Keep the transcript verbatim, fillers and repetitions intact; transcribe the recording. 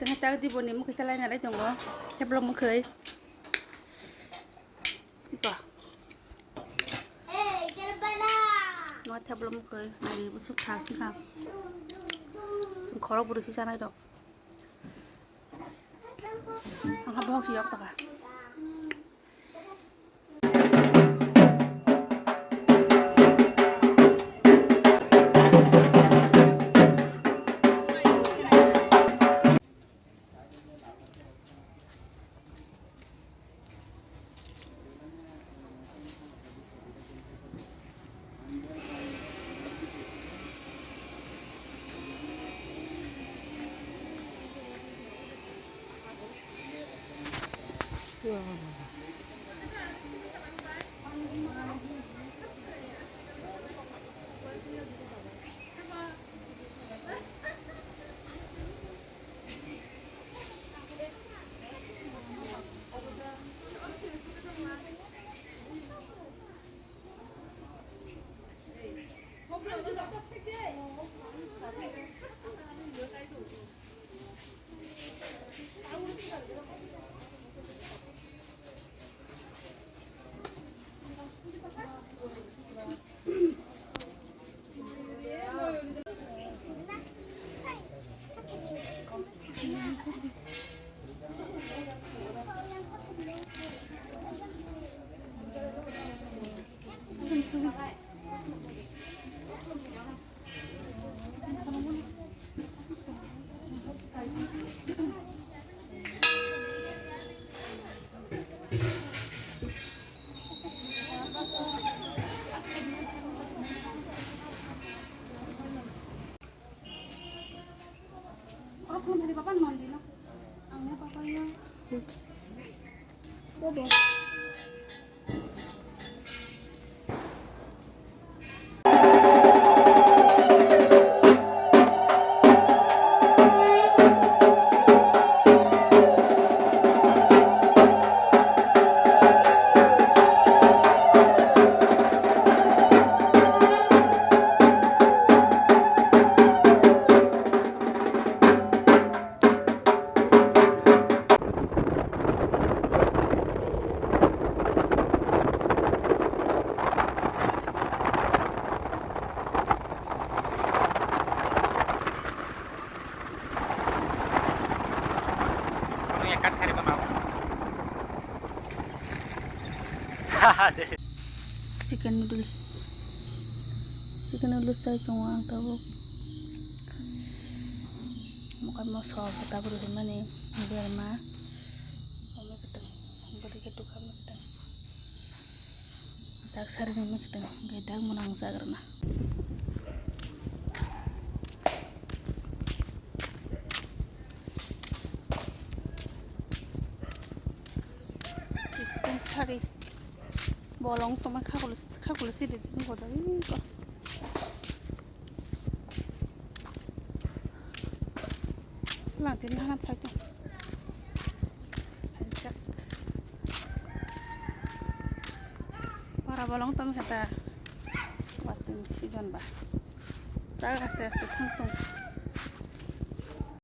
Tengka tak di boni mukhe chalai nalai tongo. Teblo mukhe. Iko. No teblo mukhe. Nai busuk tha singkha. Sung khoro buru si chanai rok. Ang ha bohok si yok taka. Chicken noodles, chicken noodles chai tongo ang tabuk. Mokol mosok tabuk rw hwnmani berma. Omo kwtang, bwrwi khe dukha omo kwtang. Dak sari ni kwtang, hwnkhe dak mwnang chakrwna. Chicken sari bolong tongma khakulu, khakulu sidi sini boda iko. Langtin hana phaito. Haijak. Para bolong tong khe ta. Watwng season ba. Tak aste aste thang tong.